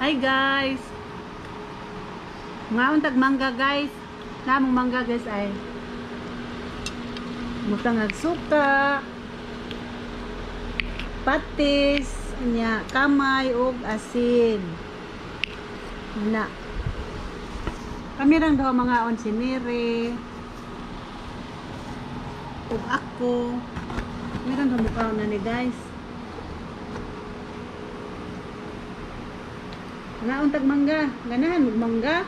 Hi guys. Ngaon tag mangga, guys. Namong mangga, guys, ay butang ag suka, patis, nya kamay ug asin. Na. Kami rang duha mga on, si Nere ug ako. Kami rang duha mukha na ni, guys. Ngaon tag mangga, ganahan og mangga.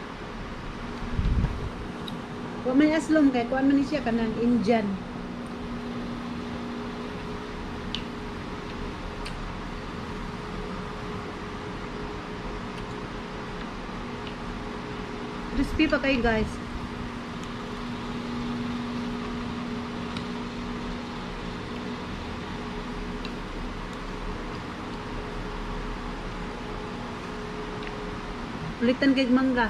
Wa may aslom kay kuan man ni siya, kanang Indian. Crispy pa kayo, guys. Ulitan kay mangga.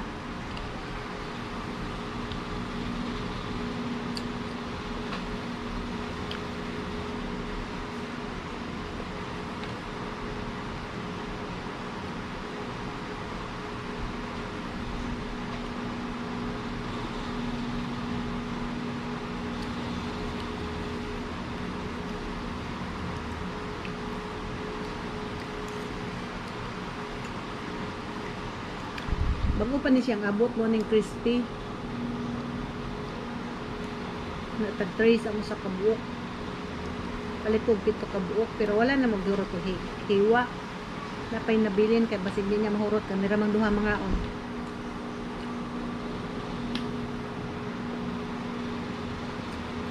Bago pa ni siyang abot mo ning crispy. Natag trace ang usa ka buok. Palit og 7 ka buok pero wala na magduro to hiwa. Napay nabilin kay basig di niya mahurot kami ra mang duha mangaon.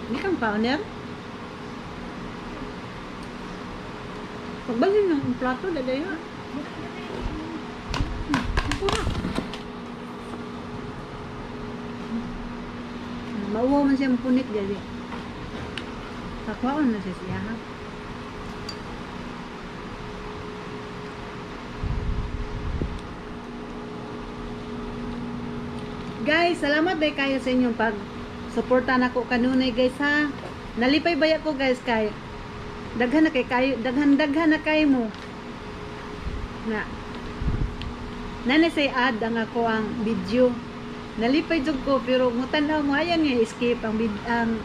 Di kang paoner? Pagbalhin ng plato, daday ha. Pura. Mauwaw man siya mapunit gali. Kakwaon na siya siya ha. Guys, salamat day kayo sa inyong pag suporta nako kanunay, guys, ha. Nalipay baya ko, guys, kay daghan na kay kayo, daghan daghan na kay mo. Na. Nana say ad ang ako ang video. Nalipay jud ko pero mutan-aw mo ayan nga skip ang ang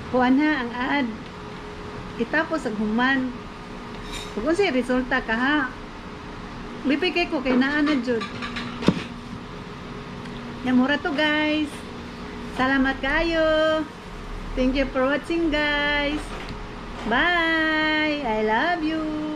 kuan ha, ang ad. Itapos ang human. Kung unsay resulta ka ha. Lipay kay ko kay naa na jud. Namura to, guys. Salamat kayo. Thank you for watching, guys. Bye. I love you.